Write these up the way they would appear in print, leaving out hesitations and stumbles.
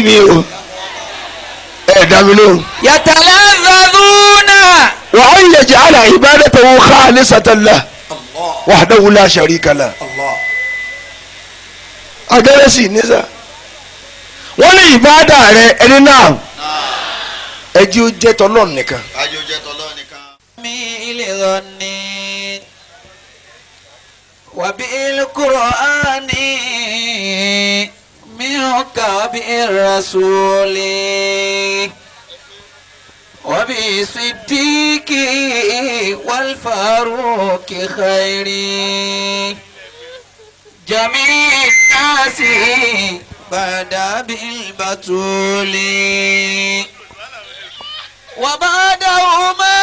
mi o ẹ dá mi lóhùn. Yataladhadhuna. Wa an yaj'ala ibadatahu khalisatan lahu wahdahu la sharika lahu. Agẹ́rẹ́sì ní sà wọ́n ní ìbádà rẹ ẹni náà ẹjí ó jẹ́ tọ́lọ́run nìkan. وبالقرآن منك وبالرسول وبصديق والفاروق خير جميع الناس بعد بالبتول وبعدهما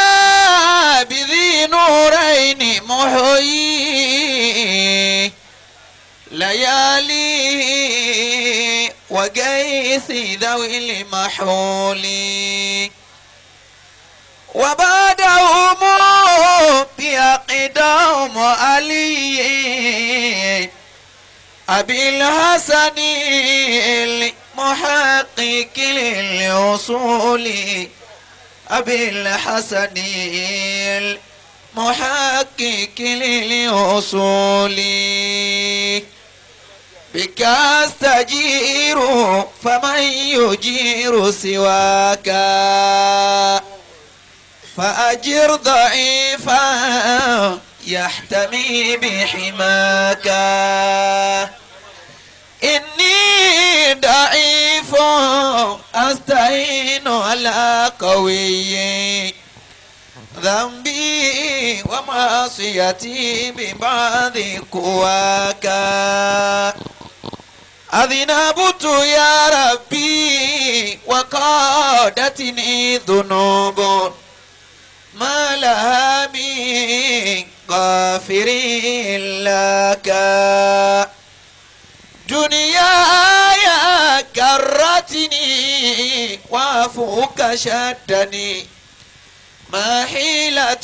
بذي نورين محيي ليالي وجيث ذوي المحول وبعدهم بأقدام علي أبي الحسن المحقق للوصول أبي الحسن المحقق للوصول بك أستجير فمن يجير سواك فأجر ضعيفا يحتمي بحماك إني ضعيف أستعين على قوي ذنبي ومعصيتي ببعض قواك أذنبت يا ربي وقادتني ذنوب ما لها من غافر لك دنياي كرتني وفوك شدني ما حيلة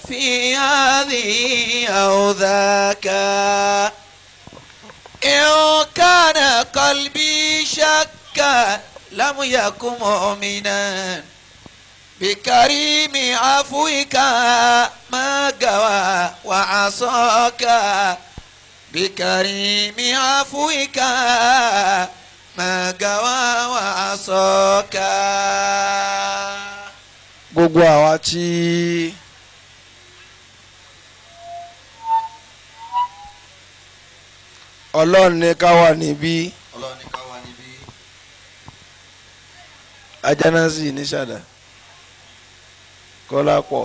في هذه أو ذاك إن كان قلبي شكا لم يكن مؤمنا بكريم عفوك ما قوى وعصاك بكريم عفوك ما قوى وعصاك. Gbogbo àwa tí Ọlọ́run ní ká wà níbí ajánásì ní sàdá kọ́lá pọ̀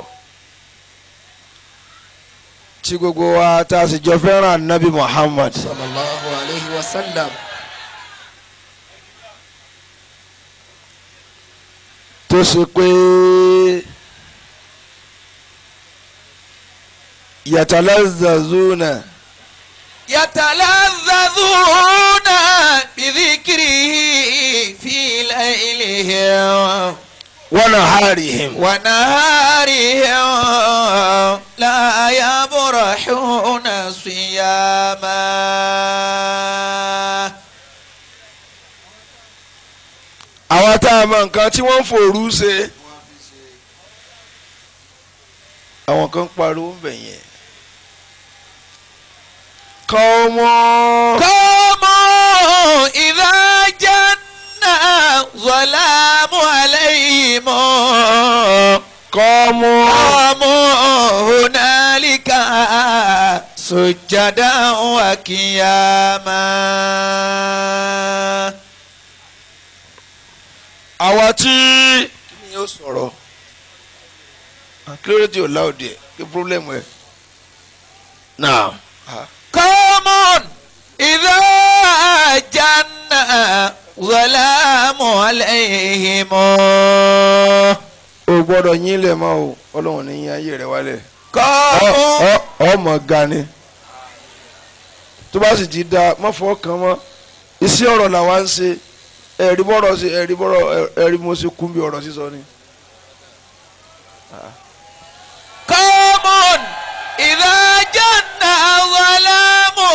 tí gbogbo wa tá a sì jọ fẹ́ràn Nabi Muhammad sallallahu alayhi wa sallam tó ṣe pé yatalazzazuna yatalazzazuna bidhikrihi fi laylihim wa naharihim wa naharihim la yabrahuna siyama. Àwọn tá a mọ nǹkan tí wọ́n ń fòrú ṣe àwọn kan pariwo ń bẹ̀ yẹn. Kọ́mọ́. Kọ́mọ́ idha janna zalamu alayhim. Kọ́mọ́. Kọ́mọ́ hunalika sujjadan wa qiyama. Àwa tí kí ni yóò sọ̀rọ̀ kí ló dé tí ò láòdì ẹ̀ kí pírọ́blẹ́mù ẹ̀ náà. Kọ́mọ̀n idha janna zalamu alayhim. O gbọ́dọ̀ yín lẹ̀ mọ́ o, Ọlọ́run ní yín ayé rẹ̀ wálẹ̀. Kọ́mọ̀n ọmọ ga ni tó bá sì ti da má fọ́ kàn mọ́ iṣẹ́ ọ̀rọ̀ làwa ń ṣe. Ẹ̀rí bọ́rọ̀ sí ẹ̀rí bọ́rọ̀ ẹ̀rí mo ṣe kún bí ọ̀rọ̀ sísọ ni. Kọ́mọ̀n idha janna zalamu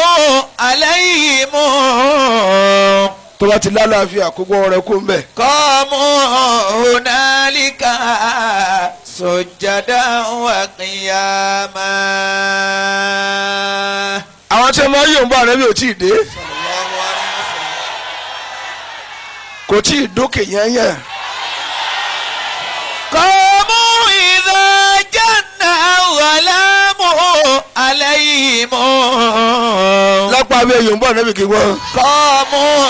alayhim. Tó bá ti lálàáfíà kó gbọ́ rẹ kó ń bẹ̀. قاموا هنالك سجدا وقياما. Àwọn tí wọ́n yóò ń bọ̀ ànábì ò tí ì dé. Kò tí ì dókè yányán. قاموا إذا جن الظلام عليهم. Lápá bí yóò ń bọ̀ ànábì kì í gbọ́. قاموا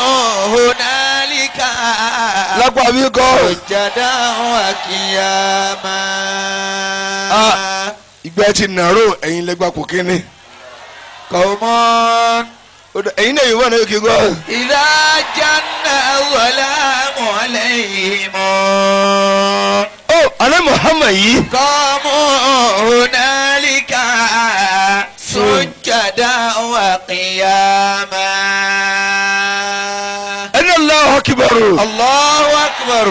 هنالك Lápá bí kọ́. سجدا وقياما. Ìgbẹ́ ti nàró ẹ̀yin lẹ́gbàá kò kíní. قوم Ẹ̀yin náà yóò ń bọ̀ ànábì kì í gbọ́. إذا جن الظلام عليهم. Ó alẹ́ Muhammad yìí. قاموا هنالك سجدا وقياما. Ẹni Allahu Akbar. الله أكبر.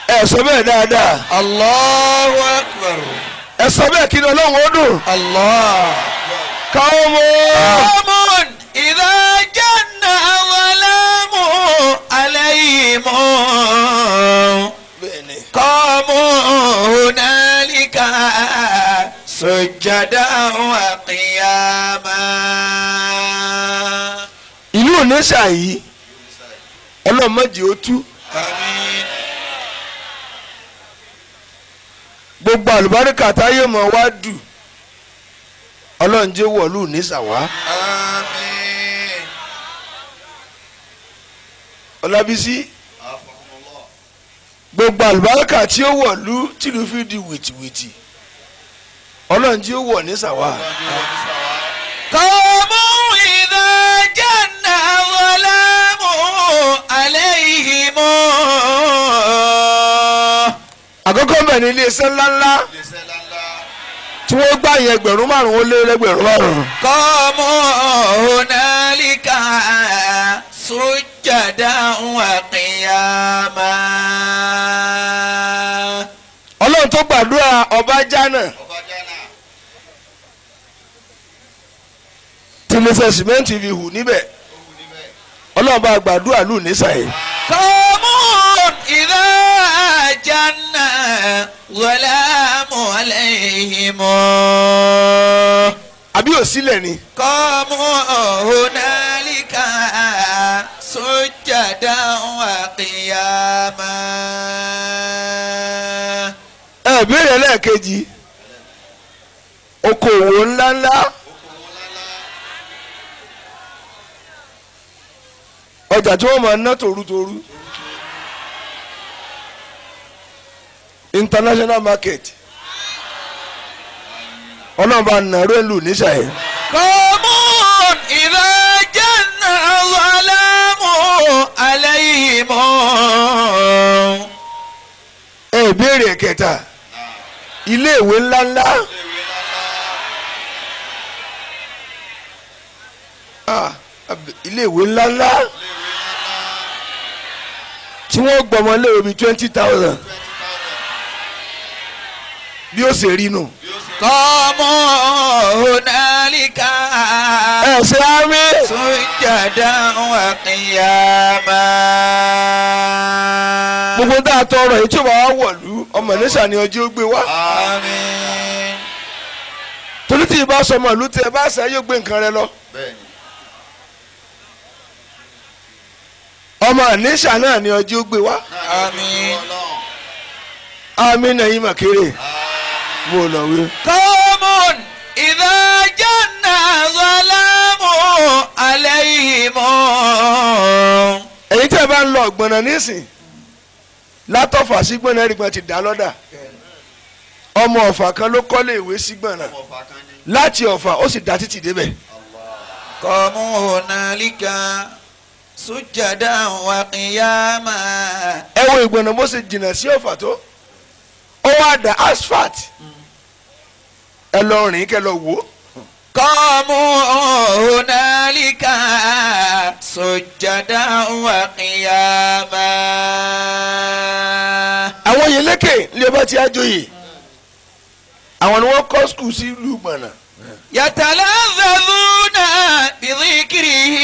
Ẹ sọ bẹ́ẹ̀ dáadáa. الله أكبر. Ẹ sọ bẹ́ẹ̀ kí ni Ọlọ́run ó dùn. الله. Káwọn mọ́. قوم إذا جن الظلام عليهم. قاموا هنالك سجدا وقياما. Ìlú Onitsha yìí Ọlọ́run má jẹ́ ó tú. آمين. Gbogbo àlùbáríkà táyé mọ̀ wá dù Ọlọ́run jẹ́ wọ̀lú Onitsha wá. آمين. Ọlábísí gbogbo àlùbáríkà tí ó wọ̀lú tìlú fi di wìtìwìtì Ọlọ́run jẹ́ wọ̀ Onitsha wá. قوم إذا جن الظلام عليهم. Àkọ́kọ́ bẹ̀ ní iléeṣẹ́ ńláńlá tí wọ́n gbà yẹn 5,000 ó lé 5,000. قاموا هنالك سجدا وقياما. Ọlọ́run tó gbàdúrà ọba jánà tí iléeṣẹ́ sìmẹ́ǹtì fi hù níbẹ̀ Ọlọ́run bá gbàdúrà lù nísàyè. قوم إذا جن الظلام عليهم. Àbí òsílẹ̀ ni. قاموا هنالك سجدا وقياما. Ẹ béèrè lẹ́ẹ̀kejì okòwò ńláńlá ọjà tí wọ́n máa ná tòrútòrú international market Ọlọ́run bá nàró ìlú nísàyè. قوم إذا جن الظلام عليهم. Ẹ béèrè kẹta iléèwé ńláńlá iléèwé ńláńlá tí wọ́n gbọ́mọ léèwé bíi 20,000 bí ó ṣe rí nù. قاموا هنالك Ẹ ṣe àmì. سجدا وقياما. Gbogbo tá a tọrọ èyí tí ó bá wá wọ̀lú ọmọ Onitsha ni ọjọ́ ó gbé wá. آمين. Torí tí ìbá sọmọ ìlú tí ẹ bá ṣe yóò gbé nǹkan rẹ lọ. Ọmọ Onitsha náà ni ọjọ́ ó gbé wá. آمين. Àmín náà yín màkéré mo lọ wí. قوم إذا جن الظلام عليهم. Èyí tí ẹ bá ń lọ ọ̀gbọ̀nà nísìn látọ̀fà sí gbọ̀nà ẹ̀rígbọ̀n ti dá lọ́dà. Ọmọ Ọ̀fà kan ló kọ́lé ìwé sí gbọ̀nà láti Ọ̀fà ó sì dá títì débẹ̀. قاموا هنالك سجدا وقياما. Ẹ wo ìgbọ̀nà bó ṣe jìnnà sí Ọ̀fà tó ó wá da asphalt ẹ lọ rìn kẹ lọ wò ó. قاموا هنالك سجدا وقياما. Àwọn yìí lékè ní ọba tí a joyè àwọn ni wọ́n kọ́ skul sí ìlú gbọ̀nà. يتلذذون بذكره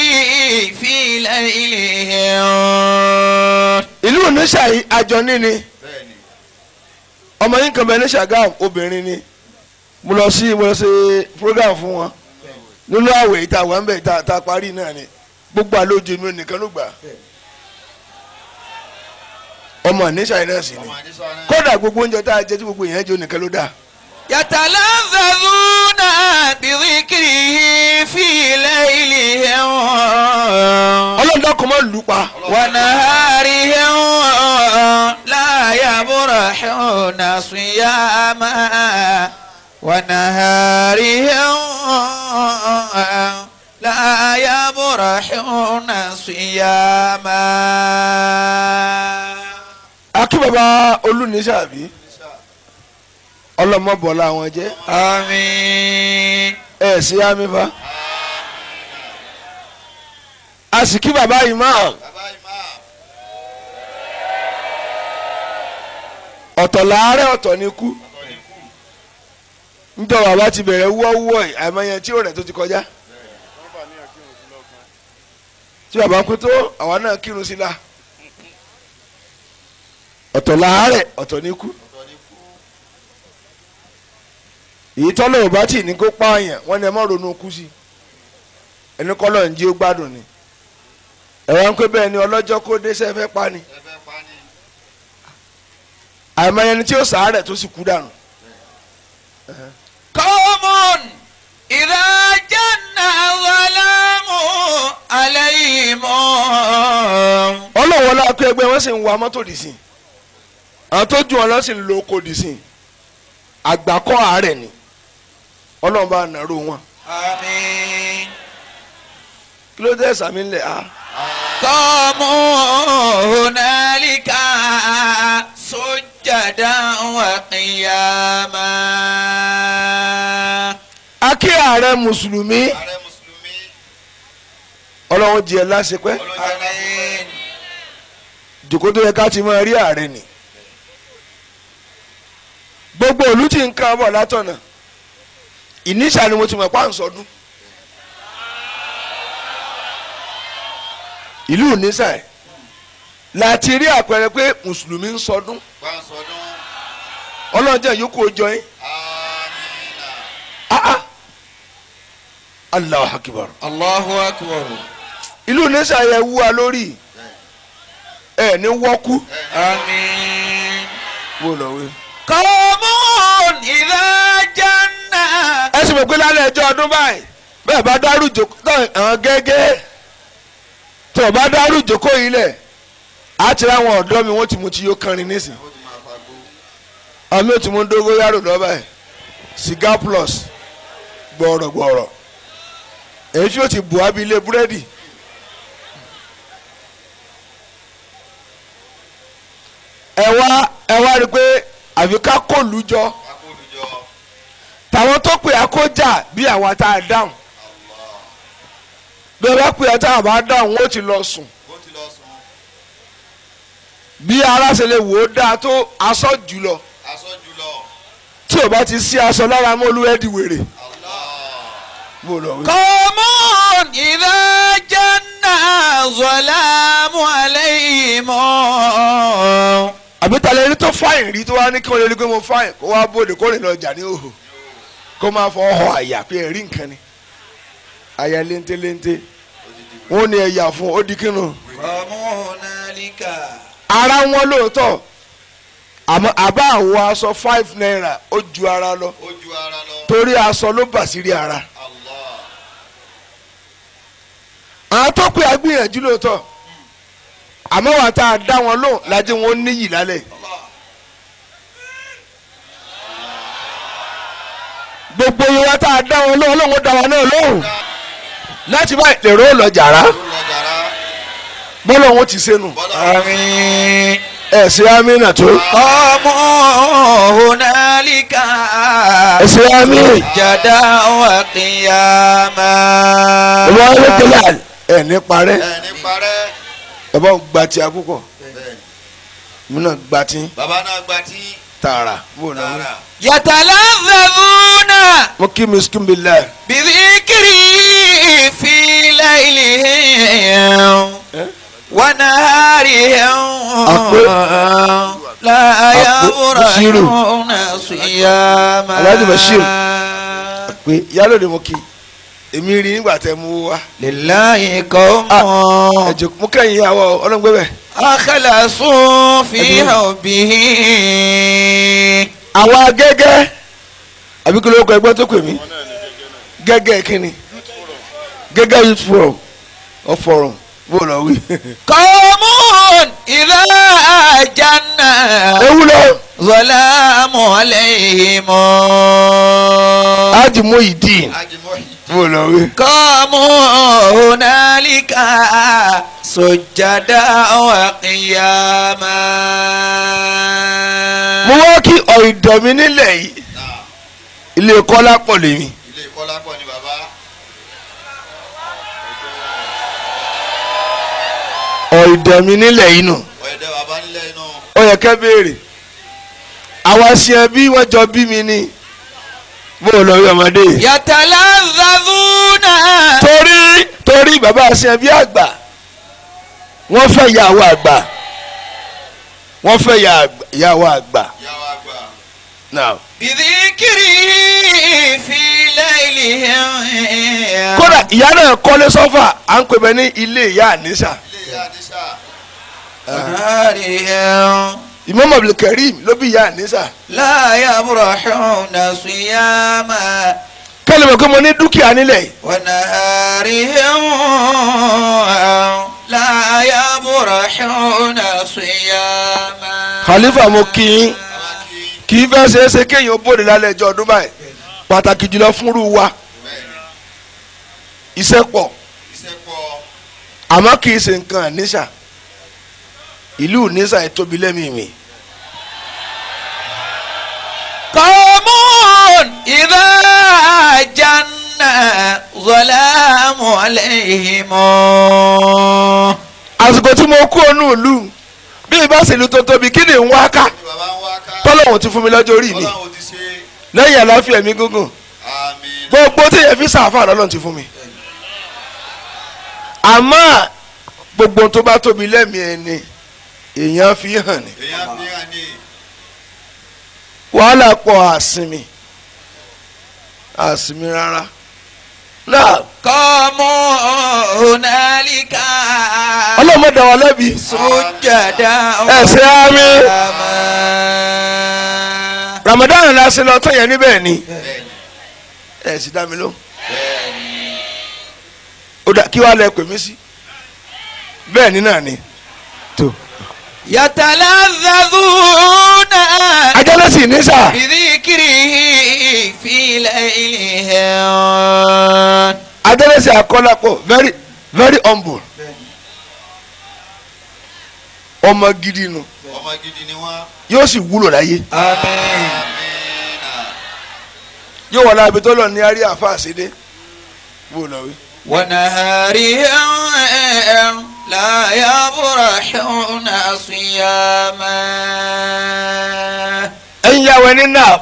في ليلهم. Ìlú Oníṣà yìí àjọ níní ọmọ yín kan bẹ ní Ṣàgámù obìnrin ni mo lọ sí program fún wọn nínú àwẹ̀ ìta wà ń bẹ̀ ìta parí náà ni gbogbo àlejò mi nìkan ló gbà ọmọ Oníṣà yìí náà sì ni kódà gbogbo oúnjẹ tá a jẹ tí gbogbo èèyàn jẹ nìkan ló dà. يتلذذون بذكره في ليلهم Ọlọ́run dákun má lù pa. ونهارهم لا يبرحون صياما ونهارهم لا يبرحون صياما. Akí bàbá Olúníṣàbí ọlọmọ bọlá wọn jẹ. Àmín. Ẹ ṣe àmì fa. A sì kí bàbá imam. Ọ̀tọ̀ làárẹ̀ ọ̀tọ̀ ni kú. Nítorí bàbá ti bẹ̀rẹ̀ wúwọ́wúwọ́ àìmọye tí ó rẹ̀ tó ti kọjá. Tí bàbá kú tó àwa náà kírun sí la. Ọ̀tọ̀ làárẹ̀ ọ̀tọ̀ ni kú. Èyí tọ́lọ̀ ò bá tì ní kó pààyàn wọ́n ní ẹ má ronú kú sí ẹni kọ́ lọ́n jí ó gbádùn ni ẹ̀wọ̀n ń pẹ́ bẹ́ẹ̀ ni ọlọ́jọ́ kó dé sẹ́fẹ́ pa ni àìmọye ẹni tí ó sàárẹ̀ tó sì kú dànù. Qawmun idha janna zalamu alayhim. Ọlọ́wọ́ lápẹ́ ẹgbẹ́ wọn sì ń wa mọ́tò dì sí àwọn tó ju wọn lọ sì ń lo oko dì sí àgbàkọ́ àárẹ̀ ni Ọlọ́run bá nàró wọn. Àmín. Kí ló dé sàmì ńlẹ̀ a. Qamu hunalika sujjadan wa qiyama. A kí ààrẹ mùsùlùmí Ọlọ́run jẹ́ láṣepẹ́. Àmín. Jòkó tó yẹ ká ti máa rí ààrẹ ni gbogbo òlú tí ń kan bọ̀ látọ̀nà Ìníṣà ni mo ti mọ̀ pa ǹsọdún ìlú Ìníṣà ẹ̀ láti rí àpẹẹrẹ pé mùsùlùmí ń sọdún ọlọ́jọ́ yòókù ọjọ́ yín Allahu Akbar. Allahu Akbar. Ìlú Ìníṣà yẹ wú wa lórí ẹ̀ ní wọ́kú. Àmín. Wó lọ wí. Qawmun idha janna. Ẹ sì mọ̀ pé lálẹ́ ẹjọ́ ọdún báyìí bẹ́ẹ̀ bá dárú jòkó àwọn gẹ́gẹ́ tó o bá dárú jòkó yìí lẹ̀ á ti ráwọn ọ̀dọ́ mi wọ́n ti mú ti yó kánrin nísìn àmì ò ti mú dógóyàrò lọ báyìí sìgá plus gbọ̀rọ̀gbọ̀rọ̀ èyí tí ó ti bù ábí ilé búrẹ́dì. Ẹ wá rí i pé àfi ká kó lù jọ tàwọn tó pè á kó jà bí àwa tá a dáhùn bí ẹ bá pè á tá a bá dáhùn ó ti lọ sùn bí ara ṣe lè wò ó dáa tó aṣọ jùlọ tí o bá ti sí aṣọ lára mọ́ olúwẹ́ di wèrè. Qawmun idha janna zalamu alayhim. Àbí talẹ̀ ẹni tó fáyìn rí tó wá ní kí wọ́n lè rí pé mo fáyìn kó wá bóde kó rìn lọ jà ní òhò kó máa fọ ọhọ àyà pé ẹ̀rí nǹkan ni àyà léńté léńté wọ́n ní ẹ̀yà fún ó di kínú. Ara wọn lóòótọ́ àmọ́ àbá àwọ̀ aṣọ 5 naira ó ju ara lọ torí aṣọ ló bà sí rí ara. Àwọn tó pé agbìyànjú lóòótọ́ àmọ́ wà tá a dá wọn lóhùn lájẹ́ wọn níyì lálẹ́. Gbogbo yìí wá tá a dá wọn lóhùn Ọlọ́run dá wọn náà lóhùn láti bá èrò lọ jàrá bọ́lá wọn ti sẹ́nu. Àmín. Ẹ ṣe amínà tó. Qamu hunalika. Ẹ ṣe amín. Sujjadan wa qiyama. Wọ́n lè tẹ́lẹ̀ ẹ̀ ní parẹ́. Bàbá ń gba ti akúkọ mi náà gba ti. Bàbá náà gba ti. Tààrà. Bó náà. Yatalazzazuna. Mo kí mi skin bi lẹ. Bi بذكره في ليلهم ونهارهم لا يبرحون صياما. Alhaji Bashir pé yálòdì mo kí èmi rí nígbà tẹ mú wá. Lillahi qawmun. Ẹ̀jẹ̀ mú kẹ́yìn ìyàwó ọlọ́ngbẹ́ bẹ̀. Akhlasu fi hubbihi. Àwa gẹ́gẹ́ àbí kí ló kọ ẹgbẹ́ tó pè mí gẹ́gẹ́ kínni gẹ́gẹ́ youth forum of forum bó lọ wí. Qawmun idha janna. Ewu lọ. Zalamu alayhim. Haji Muhyiddin bó lọ wí. Qamu hunalika sujada wa qiyama. Mo wá kí ọ̀ìdọ̀ mi nílẹ̀ yìí ilé kọ́lá pọ̀ lèmi. Ilé kọ́lá pọ̀ ni bàbá. Ọ̀ìdọ̀ mi nílẹ̀ yìí nù. Ọ̀ìdọ̀ bàbá nílẹ̀ yìí nù. Ó yẹ kẹ́ béèrè àwa ṣe bí wọ́n jọ bí mi ni bó lọ rí ọmọdé. Yatalazazuna. Torí bàbá ṣe bí àgbà wọ́n fẹ́ yàwó àgbà wọ́n fẹ́ yàwó àgbà. Now. Bidhikri fi laylihim. Kódà ìyá náà kọ́lé sọ́fà à ń pè bẹ́ẹ̀ ní ilé ìyá àníṣà. Ilé ìyá àníṣà. Imam Abdulkareem ló bí ìyá àníṣà. La yabrahuna siyama. Kẹ́lẹ́ mọ̀ pé mo ní dúkìá nílẹ̀. Wa naharihim la yabrahuna siyama. Khalifa mo kí yín kì í fẹ́ ṣeéṣe kéèyàn bóde lálẹ́ ẹjọ́ ọdún báyìí pàtàkì jùlọ fúnrú wa iṣẹ́ pọ̀ àmọ́ kì í ṣe nǹkan àníṣà ìlú níṣà ẹ̀ tóbi lẹ́mìí mi. Qawmun idha janna zalamu alayhim. Àsìkò tí mo kú ònú ìlú bí ìbá ṣèlú tó tóbi kí ni ń wá ká tọ́lọ́hún ti fún mi lọ́jọ́ orí mi lẹ́yìn àlàáfíà mi gúngùn gbogbo tí yẹn fi sàáfà lọ́lọ́run ti fún mi. Àmọ́ gbogbo tó bá tóbi lẹ́mìí ẹni èèyàn fi hàn ní. Wàhálà pọ̀ àsinmi àsinmi rárá. Qamu hunalika. Ọlọ́mọ dà wá lẹ́bi. Sujada. Ẹ̀sẹ̀ àmì. Ramadan la ṣe lọ tán yẹn níbẹ̀ ni. Ẹ sì dá mi lóhùn. Ó dà kí wàá lẹ pè mí sí. Bẹ́ẹ̀ ni náà ni. Tó. Yatalazazuna. Ajálẹ̀ sì ní sà. Bidhikrihi fi laylihim. Ajálẹ̀ sì àkọ́lápọ̀ very very humble. Ọmọ gidi nu. Ọmọ gidi ni wọ́n. Yóò sì wúlò láyé. Àmín. Yóò wọlé abitọ́ lọ ní arí àfa àṣedé. Bó lọ wí. Wa naharihim la yabrahuna siyama. Ẹ̀yin yàwó ẹni náà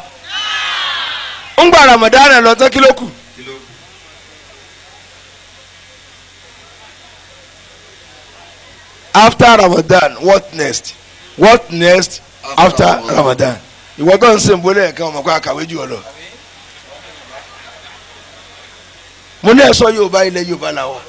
ń gba Ramadan lọ tán kí ló kù. After Ramadan, what next? What next after Ramadan? Ìwọ tó ń sìn bólẹ̀ ẹ̀kan ọmọ kó àkàwé jù ọ lọ. Mo ní ẹ̀sọ́ Yorùbá ilẹ̀ Yorùbá la wà.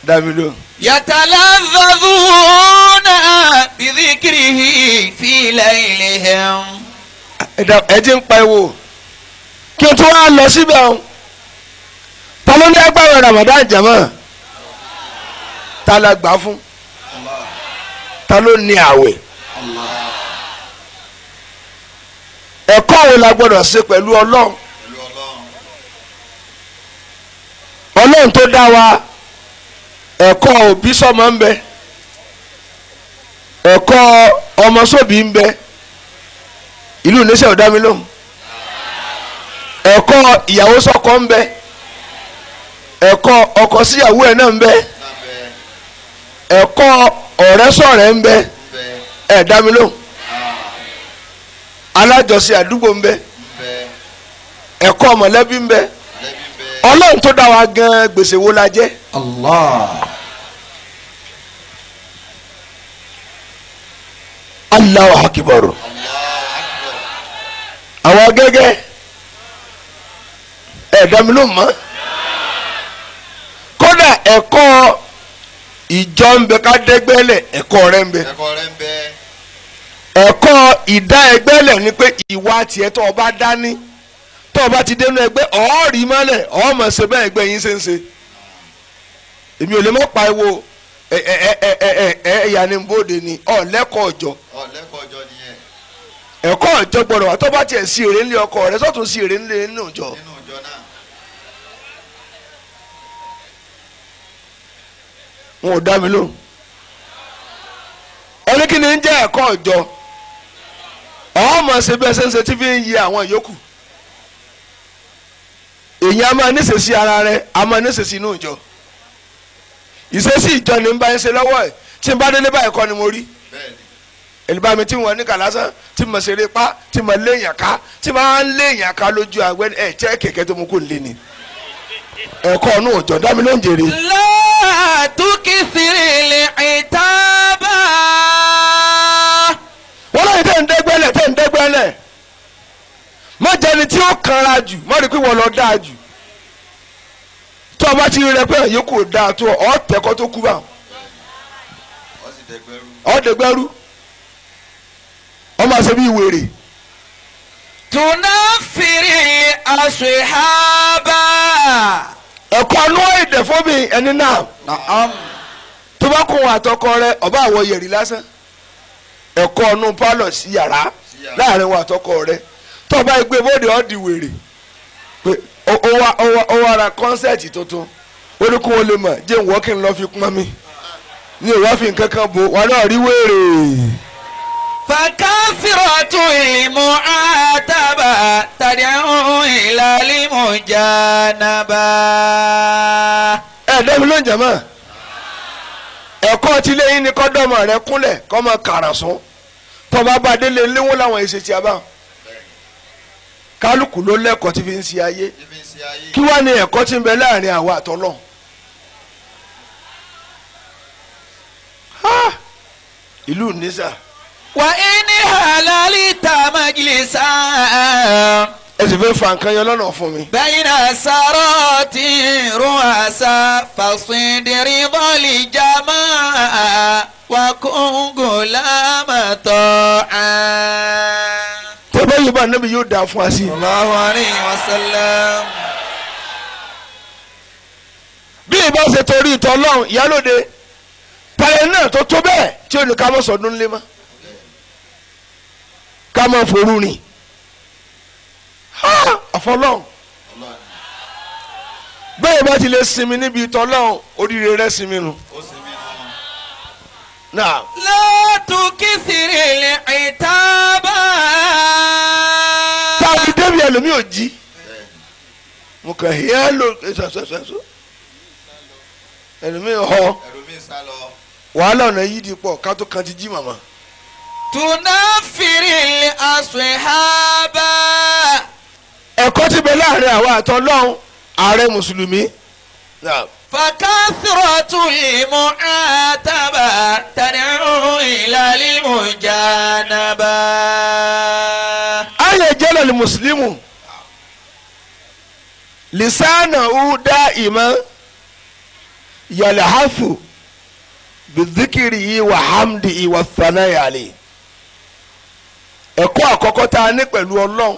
Dábìlú. Yatalazazuna bidhikrihi fi laylihim. Ẹ ti ń pa ewo. Kí n tún wá lọ síbẹ̀ o. Ta ló ní agbára Ramadan jẹ̀mọ́? Ta la gbà fún? Ta ló ní àwẹ̀? Ẹ̀kọ́ wo la gbọ́dọ̀ ṣe pẹ̀lú Ọlọ́run? Ọlọ́run tó dá wa ẹ̀kọ́ òbí sọ́mọ ń bẹ, ẹ̀kọ́ ọmọ sóbì ń bẹ, ìlú oníṣẹ́ ò dá mi lóhùn, ẹ̀kọ́ ìyàwó sọ́kọ ń bẹ, ẹ̀kọ́ ọkọ síyàwó ẹ̀ náà ń bẹ, ẹ̀kọ́ ọ̀rẹ́ sọ̀rẹ́ ń bẹ, ẹ̀ dá mi lóhùn, alájọsí àdúgbò ń bẹ, Ẹ̀kọ́ mọ̀lẹ́bí ń bẹ. Ọlọ́run tó dá wa gan gbèsè wo la jẹ́. Allah. Allahu akbar. Àwọn gẹ́gẹ́ ẹ̀dá mi ló mọ̀. Kódà ẹ̀kọ́ ìjọ ń bẹ ká dẹ́gbẹ́lẹ̀ ẹ̀kọ́ rẹ̀ ń bẹ. Ẹ̀kọ́ ìdá ẹgbẹ́lẹ̀ ni pé ìwà tiẹ̀ tó o bá dání tó o bá ti dénú ẹgbẹ́ ọ̀ọ́rì mọ́lẹ̀ ọ̀ọ́mọ̀ ṣe bẹ́ẹ̀ ẹgbẹ́ yín ṣe ń ṣe. Èmi ò lè mọ̀ pariwo ẹ ẹ ẹ ẹ ẹ ẹ̀yà ni bóde ni ọ̀ lẹ́kọ̀ọ́ ọjọ́. Ẹ̀kọ́ ọjọ́ gbọ́dọ̀ wà tó bá tiẹ̀ sí èrè ńlẹ̀ ọkọ rẹ sọ́tún sí èrè ńlẹ̀ nínú ìjọ. Wọn ò dá mi lóhùn. Ẹni kí ni ń jẹ́ ẹ̀kọ́ ọjọ́? Ọmọ ṣe bẹ́ẹ̀ ṣe ń ṣe tí fi ń yí àwọn yòókù. Èyí a máa níṣesí ara rẹ, a máa níṣesí inú ìjọ. Ìṣesí ìjọ ni ń bá ń ṣe lọ́wọ́ ẹ̀ tí ń bá délé báyìí kọ́ ni mo rí. Ẹnìbá mi tí wọ́n ní kàlásán tí mo ṣeré pa tí mo léèyàn ká tí mo máa ń léèyàn ká lójú àgbẹ̀ ẹ̀ jẹ́ kẹ̀kẹ́ tó mú kó lé ni. Ẹ̀kọ́ ọ̀nù òjò dá mi ló ń jèrè. Látúkìsìrì lè ìtábà. Wọ́n lóye tẹ́ ń dẹ́gbẹ́lẹ̀ tẹ́ ń dẹ́gbẹ́lẹ̀. Má jẹni tí ó kanra jù má rí pé wọ́n lọ dáa jù. Tó o bá ti rí rẹ pé èyí kò dáa tó ọ tẹ́kọ́ tó kú bá. Ọ dẹgbẹ́rú. Ọ máa ṣe bí wèrè. Tunafiri asihaba. Ẹ̀kọ́ ọ̀nù èdè fún mi ẹni náà. Tó bá kún àtọkọ rẹ ọba àwọ̀ yẹ̀rì lásán. Ẹ̀kọ́ ọ̀nù pálọ̀ sí yàrá láàrin wọn àtọkọ rẹ. Tó bá gbé bóde ọ́ di wèrè. Pé ó wá ra kọ́nsẹ̀tì tuntun. Ó ní kó o lè mọ̀ jẹ́ ìwọ́ kí n lọ fi pọ́n mi. Ní ìwọ́ fi nǹkan kan bò wọn náà rí wèrè. فكثرة المعاتبة تدعو إلى المجانبة. Ẹ dẹ́mi ló ń jẹ́ mọ́. Ẹ̀kọ́ tí lẹ́yìn ni kọ́dọ̀mọ̀ rẹ kúnlẹ̀ kọ́ mọ kàrà sún. Tọ́ba bá délé léwó làwọn èsì tí a bá. Kálukú ló lẹ́kọ̀ọ́ tí fi ń ṣe ayé. Kí wá ní ẹ̀kọ́ tí ń bẹ láàrin àwa àtọ́lọ́? Ìlú Nìsà. Wà ní halalita majlisa. Ẹ sì fẹ́ fa nǹkan yẹn lọ́nà fún mi. Bayna sarati ru'asa fasindiri bọ́ọ̀lì jamaa wa kun gulama ta'a. Tẹ́lẹ̀ yìí bá níbi yóò dáa fún wa sí. Sallallahu alayhi wa sallam. Bí ìbá ṣe torí ìtọ́ lọ́hùn ìyálóde tayẹ náà tó tó bẹ́ẹ̀ tí ó ní ká mọ̀ sọ̀dún lé mọ́. Ká máa forú rìn àfọlọ́hún bẹ́ẹ̀ bá ti lè sinmi níbi ìtọ́lọ́hún oríire rẹ̀ sinmi nù. Látúkìsìrì lè ìtábà. Tàbí débi ẹlòmíì ò jí mo kàn híẹ́ ló ṣàṣàṣàṣọ ẹlòmíì họ wàhálà ọ̀nà yìí di pọ̀ ká tó kan ti jí màmá. Tunafiri asihaba. Ẹ̀kọ́ ti bẹ láàrin àwa àtọlọ́hun ààrẹ mùsùlùmí. Fakathratu mu'ataba tad'u ila al-mujanaba. Ayé jẹ́lẹ̀ ni mùsùlùmù lisanahu da'ima yalhafu bidhikrihi wa hamdihi wa thana'i alayhi. Ẹ̀kọ́ àkọ́kọ́ tá a ní pẹ̀lú Ọlọ́run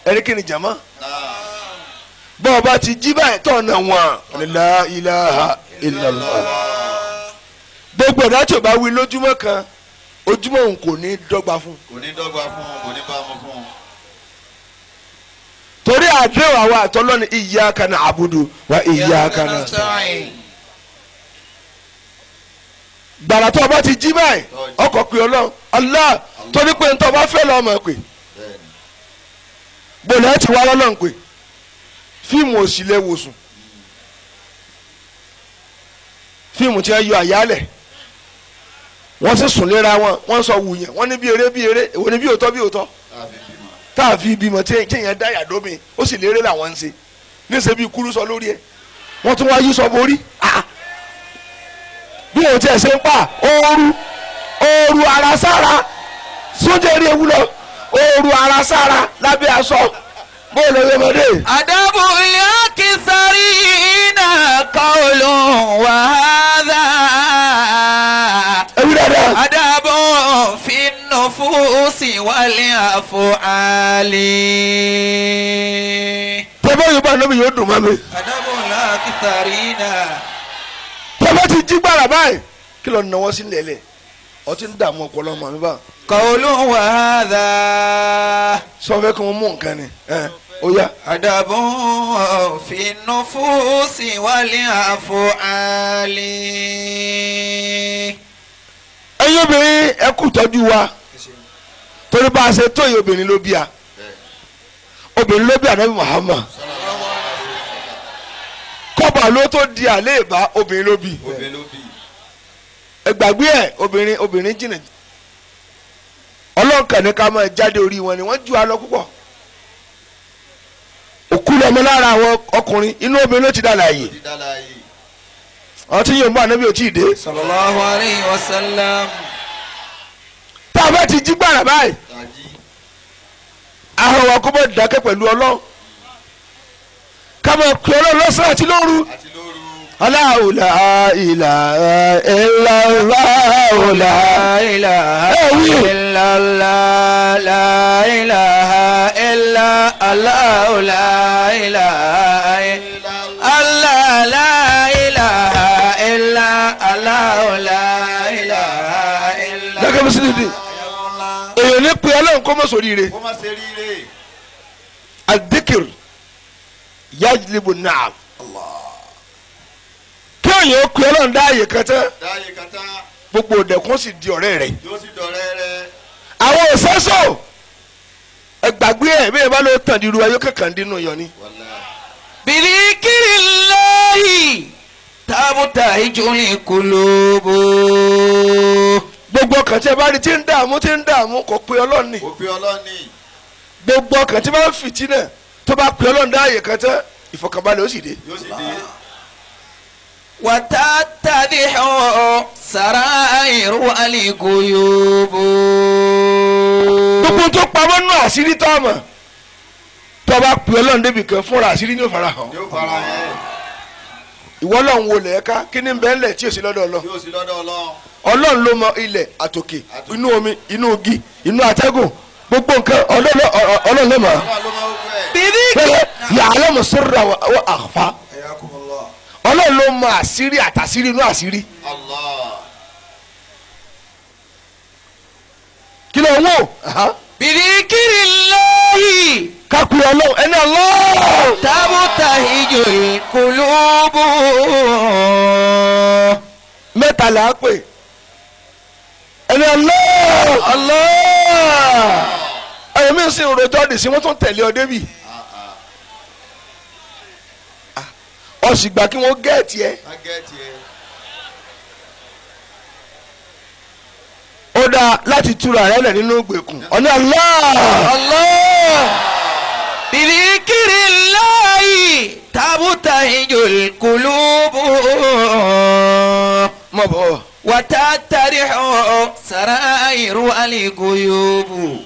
ẹni kí ni jàmá bọ́ọ̀ bá ti jí báyìí tọ̀ náà wọ̀n la ilaha illallah. Gbogbo ẹ̀dá tí o bá wí lójúmọ́ kan ojúmọ́ òun kò ní dọ́gba fún. Kò ní dọ́gba fún, kò ní bá mu fún. Torí àdéhùn àwa àtọ́lọ́ni iyyaka na'budu wa iyyaka nasta'in. Gbàrà tó o bá ti jí báyìí ọkọ̀ pé Ọlọ́run Allah torí pé ntọ́ bá fẹ́ lọ́ọ́ mọ̀ pé bọ̀lá ẹ̀ ti wá lọ́lọ́run pé fíìmù òsì lè wòsùn fíìmù tí wọ́n yọ àyálẹ̀ wọ́n sì sùn léra wọn wọ́n sọ wùyàn wọ́n ní bí eré bí eré èwo ni bí òótọ́ bí òótọ́. tá a fi bímọ tí èèyàn dá yàdó mi ó sì lérè làwọn ń ṣe níṣẹ́ bíi kúrú sọ lórí ẹ̀ wọ́n tún wá yí sọ borí bí wọ́n tiẹ̀ ṣe ń pa ooru ooru ara sára sójà eré ewu lọ ooru ara sára lábẹ́ aṣọ bóòlù ọmọdé. Adabu al-akitharina qawlun wa hadha. Ewu dada. Adabu fi nufusi wal af'ali. Tẹ́fọ́ yóò bá lómi yóò dùn mọ́ mi. Adabu al-akitharina. Tẹ́fọ́ ti jí gbàrà báyìí kí ló náwó sí lẹ́lẹ̀ ọtí ń dààmú ọpọlọ ọmọ mi bá. Qawlun wa hadha. Sọ fẹ́ kí wọ́n mú nǹkan ni ó yá. Adabu fi nufusi wal af'ali. Ẹ̀yin obìnrin ẹ kú tọ́jú wa torí bá a ṣe tó yìí obìnrin ló bí a obìnrin ló bí Ànábì Muhammad kọ́ba ló tó di àléèbá obìnrin ló bí ẹ gbàgbé ẹ obìnrin obìnrin jìnnà ọlọ́ọ̀kàn ní ká máa jáde orí wọn ni wọ́n ju alọ púpọ̀ òkú lọmọ lára àwọn ọkùnrin inú obìnrin ló ti dà láàyè àwọn tí yóò mú Ànábì ò tí ì dé. Sallallahu alayhi wa sallam. Tá a bá ti jí gbàrà báyìí ahọ́n wa kó bọ́ dákẹ́ pẹ̀lú Ọlọ́run ká máa pè Ọlọ́run lọ́sàn àti lóru. Allahu la ilaha illallah la ilaha illallah la ilaha illa Allah la ilaha illallah la ilaha illa Allah la ilaha illa. Gẹ́gẹ́ bí sinidi èèyàn ní pé Ọlọ́run kó má sóríire. Adikir yajlibu na'am. Kí òyìn ó pe Ọlọ́run dá àyè kan tán gbogbo òdẹ̀kùn sì di ọ̀rẹ́ rẹ̀. Àwọn òṣèṣò ẹ gbàgbé ẹ bí ẹ bá lọ tàn dirú ayé kankan dínú yọ ni. Bidhikrillahi tabtahijul qulubu. Gbogbo ọkàn tí ẹ bá rí tí ń dààmú tí ń dààmú kò pe Ọlọ́run ni. Gbogbo ọkàn tí bá ń fìtínà tó bá pe Ọlọ́run dá àyè kan tán ìfọ̀kànbalẹ̀ ó sì dé. وتتضح سرائر الغيوب. Gbogbo tó pamọ́ nù àṣírí tó mọ̀ tó bá pè Ọlọ́run débi kan fúnra àṣírí ní ó fara hàn. Ìwọ Ọlọ́run wo lẹ̀ ká kí ni bẹ́ẹ̀ lẹ̀ tí ò sí lọ́dọ̀ Ọlọ́run. Ọlọ́run ló mọ ilẹ̀ àtòkè inú omi inú igi inú atẹ́gùn gbogbo nǹkan Ọlọ́run ló mọ̀. Ya'lamu sirra wa akhfa. Ọlọ́run ló mọ àṣírí àtàṣírí inú àṣírí. Kí ló ń wò? Bidhikrillahi. Kápẹ́ Ọlọ́run ẹni Allah. Tabtahijul qulubu. Mẹ́ta là á pè. Ẹni Allah. Allah. Ẹ̀mí sì ń rojọ́ dì sí wọ́n tún tẹ̀lé ọ débì. Ọ̀sì gbà kí wọ́n gẹ̀ẹ́tì ẹ. Ó dáa láti túra rẹ lẹ̀ nínú ìgbèkùn. Ọ̀ní Allah. Allah. Bidhikrillahi tabtahijul qulubu. Mọ̀ bọ̀. Wa tattarihu sarairu al-ghuyubu.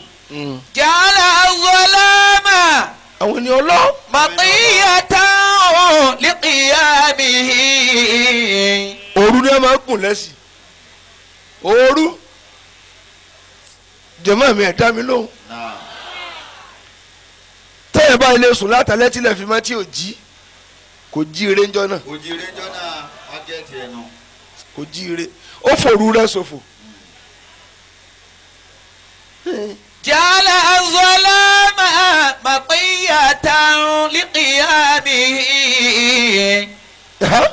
Ja'ala az-zalama. Àwọn ènìyàn lọ. Matiyatan liqiyamihi. Òru ni a máa ń gùn lẹ́sìn. Òru. Jẹ̀mọ́ mi ẹ̀ dá mi lóhùn. Tẹ́yẹ̀ bá ilé sùn látàlẹ́ tilẹ̀ fi máa tí ò jí. Kò jí ire ńjọ́ náà. Kò jí ire ńjọ́ náà, wọ́n jẹ́ tiẹ̀ nù. Kò jí ire. Ó fòru rẹ̀ ṣòfò. Ja'ala az-zalama matiyatan liqiyamihi.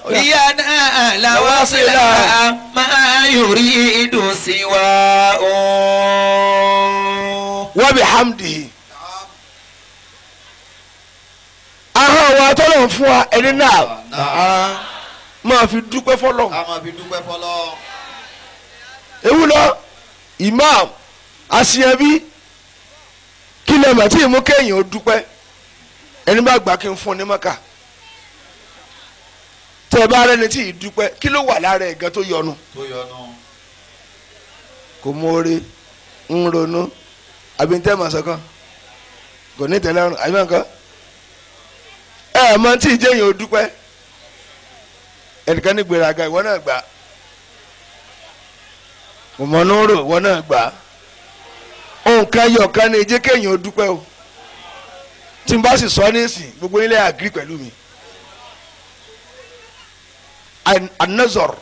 Liyanala wasila ma yuridu siwa'u. Wa bihamdihi. Ahọ́n wa tọ́lọ̀ fún wa ẹni náà máa fi dúpẹ́ fọlọ́. Ewu lọ imam asiyabi Kí lè mà tí ì mú kéèyàn ó dúpẹ́ ẹni bá gbà kí n fún un ní mọ́kà tẹ́ ẹ bá rẹ́ni tí ì dúpẹ́ kí ló wà lára ẹ̀gán tó yọnu kò mórè ń ronú àbí tẹ́ màá sọ́kàn kò ní tẹ́lẹ̀ àbí nǹkan ẹ mọ tí ì jẹ́yìn ó dúpẹ́ ẹnìkan ní gbéraga ìwọ náà gbà kò mọ nóró ìwọ náà gbà nǹkan yọ̀kan ní jẹ́ kéèyàn ó dúpẹ́ o tí n bá sì sọ nísìn gbogbo ilé àgírí pẹ̀lú mi an-nazar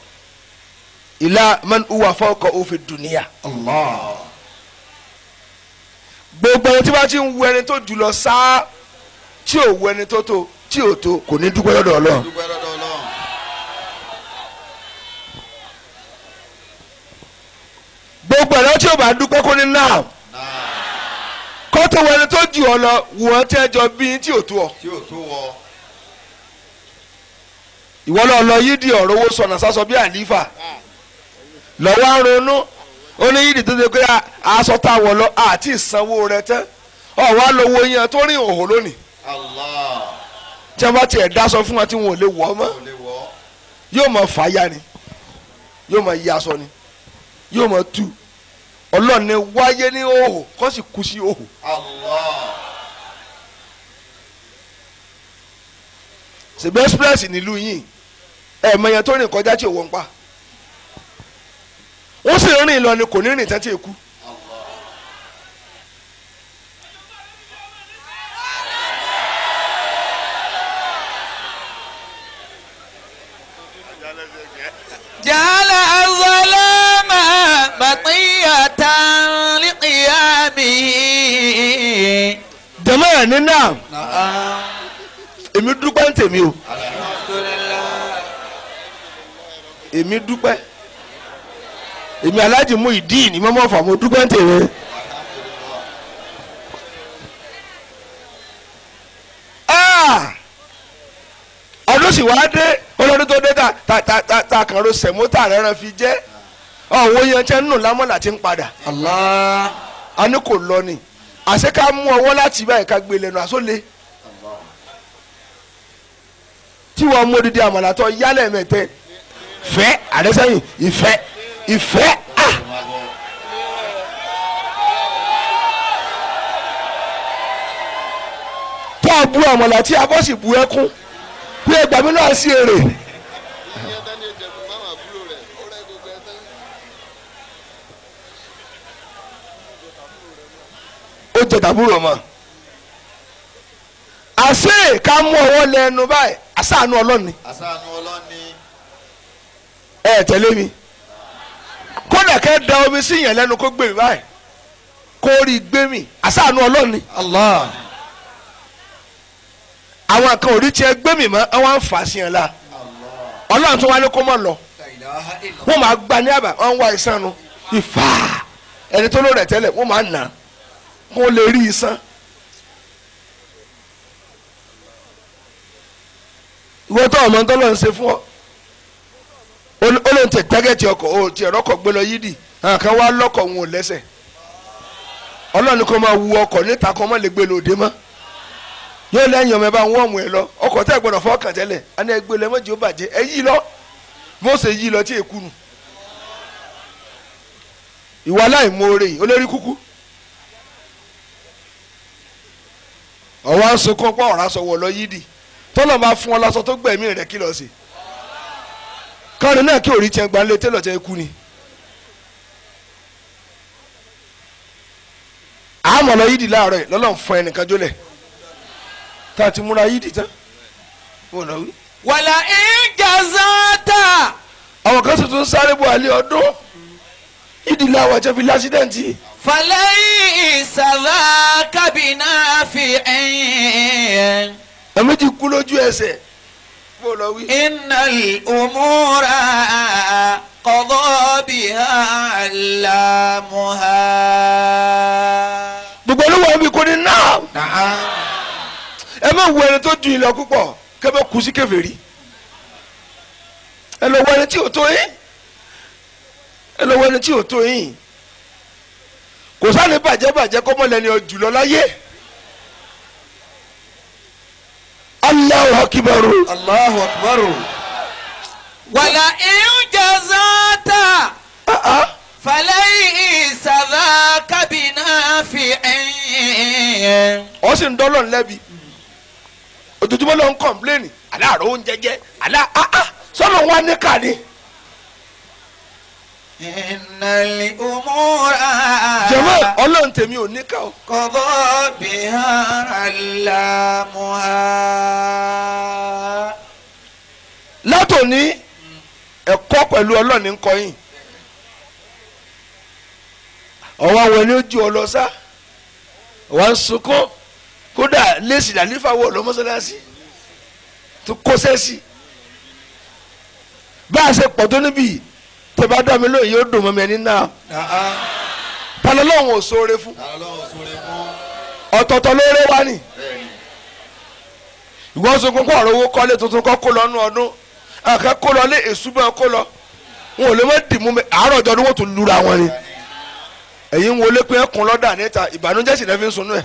ila man huwa fawqa fi dunya. Allah. Gbogbo ẹni tí bá ti ń wo ẹni tó jùlọ sáá tí ò wo ẹni tó tó tí ò tó kò ní dúpẹ́ lọ́dọ̀ Ọlọ́run. Gbogbo ẹni tí ò bá dúpẹ́ kó ní náà kó tó wo ẹni tó jù ọ lọ wọ́n tí ẹ jọ bí tí ò tó ọ. Ìwọ lọ lọ yídì ọ̀rọ̀ owó sọ̀nà sásọ bí àlífà lọ́wọ́ á ronú ó ní yídì tó ṣe pé aṣọ tá a wọ̀ lọ àti ìsanwó rẹ tán ọ̀ wá lọ́wọ́ yẹn tó rìn òhò lónìí tí wọ́n bá tiẹ̀ dáṣọ fún wa tí wọn ò lè wọ̀ ọ́ mọ́ yóò mọ fàáyà ni yóò mọ yí aṣọ ni yóò mọ tú ọlọ́ọ̀ni wáyé ní òhò kó sì kú sí òhò. Ṣèbí express nílùú yìí ẹ mọ yẹn tó rìn kọjá tí ò wọ́n pa wọ́n sì rìn lọ ni kò ní rìn tán tí ì kú. Jala azalama matiyatan liqiyamihi. Jama ẹ̀ ní náà èmi dúpẹ́ ń tèmi o èmi dúpẹ́ èmi Alhaji Muyideen ní mọ́mọ́ fà mo dúpẹ́ ń tèmi. Ọdún sì wá dé ọlọ́dún tó dé ta ta ta ta kàn ro sẹ̀mótà rẹ̀ràn fi jẹ́ ọ̀wọ́ yẹn tẹ́ ń nù lámọ́là tí ń padà. A ní kò lọ ni àṣé ká mú ọwọ́ láti báyìí ká gbé lẹ́nu àṣọ le tí wọ́n mú odidi àmàlà tó yálẹ̀ mẹ́tẹ́ fẹ́ àdẹ́sẹ́yìn ìfẹ́ ìfẹ́ à. Tó a bu àmàlà tí a bọ́ sì bu ẹkún bí ẹgbàá mi náà sí èrè. Ó jẹ tàbúrò mọ́ àṣé ká mú ọwọ́ lẹ́nu báyìí àṣàánú ọlọ́ni. Àṣàánú ọlọ́ni. Ẹ tẹ̀lé mi kódà kẹ́ da omi sí yẹn lẹ́nu kó gbé mi báyìí kó rí gbé mi àṣàánú ọlọ́ni. Allah. Àwọn kan ò rí tiẹ̀ gbé mi mọ́ àwọn àǹfà sí yẹn la ọlọ́run tó wá ní kó mọ̀ lọ wọ́n máa gba ní àbá wọ́n wá iṣan nu ìfà ẹni tó ló rẹ̀ tẹ́lẹ̀ wọ́n máa nà kó lè rí iṣan. Ìwọ tó ọmọ tó lọ ń ṣe fún ọ ó lóun tẹ tágẹ́tì ọkọ̀ ó ti ẹ̀rọ ọkọ̀ gbé lọ yídì àwọn kan wá lọ́kọ̀ wọn ò lẹ́sẹ̀ ọlọ́run kò máa wu ọkọ̀ níta kan mọ́ lè gbé lòdì mọ́ yóò lẹ́yìn ọmọ ẹ bá ń wọ́ọ̀mù ẹ lọ ọkọ̀ tẹ́ gbọ́dọ̀ fọ́ọ̀kàn tẹ́lẹ̀ á ní ẹ gbé lọ ẹ mọ́jì ó bàjẹ́ ẹ yí lọ bó ṣe yí lọ tí èkú nù ìwà aláìmoore yìí olórí kúkú ọwọ́ sunkún pọ̀ ọ̀rá sọ wọ̀ lọ yídì tọ́lọ̀ máa fún ọ lásọ tó gbẹ̀mí rẹ̀ kí lọ sí kọrin náà kí òrí tiẹ̀ gba lé tẹ́lọ̀ tiẹ̀ kú ni. Àmọ̀ lọ yídì láàárọ̀ yìí lọ́lọ́ fún ẹnìkan jólẹ̀ tá a ti múra yídì tán. Wàlà ìjàzáta. Àwọn kan sì tún sáré bọ̀ àlẹ́ ọdún yídì làwọn àjẹbí lásídẹ̀ǹtì. Falẹ́ ìsàlá kábínà fi ẹ̀yìn. Ẹ̀mí ti kú lójú ẹsẹ̀. Innal umura qada biha allamuha. Gbogbo olúwa mi kò ní náà. Ẹ má wo ẹni tó ju ìlọ púpọ̀ kẹ́ bẹ́ kú sí kèfèrí. Ẹ lọ wo ẹni tí ò tó yín. Ẹ lọ wo ẹni tí ò tó yín. Kò sáà ní bàjẹ́ bàjẹ́ kọ́ mọ́ lẹ́ni jùlọ láyé. Allahu akbar. Allahu akbar. Wàlà ìjàzáta falaysa dhaka binafi'in. Ó sì ń dọ́lọ̀ lẹ́bi ojoojúmọ́ ló ń kọ̀mpléènì aláàrọ̀ oúnjẹ jẹ́ alá sọ́nà wa ní kàní. Innal umura. Jẹ̀mọ́ ọlọ́run tèmi ò ní ká o. Qada biha allamuha. Látòní ẹ̀kọ́ pẹ̀lú ọlọ́run ní kọ́yìn. Ọwọ́ àwọn ẹni ó ju ọ lọ sá. Wọ́n ń sunkún kódà lẹ́sì làlífà wọ̀ lọ mọ́sálásí tó kó sẹ́sì. Bá a ṣe pọ̀ tó níbí tó bá dá mi lóyún yóò dùn mọ́ mi ẹni náà. Ta lọ́lọ́run ò sóore fún? Ọ̀tọ̀ọ̀tọ̀ lóore wá ní. Ìwọ́n sunkún kó ọ̀rọ̀ owó kọ́lé tuntun kọ́ kó lọ nú ọdún. Àkẹ́ kó lọ lé èṣù bẹ́ẹ̀ kó lọ. Wọn ò lè má dì mú mi àárọ̀ ọjọ́ ni wọ́n tún lura wọn ni. Ẹ̀yin wọlé pé ẹkùn lọ́dà níta ìbànújẹ́ sì lẹ́fí ń sunú ẹ̀.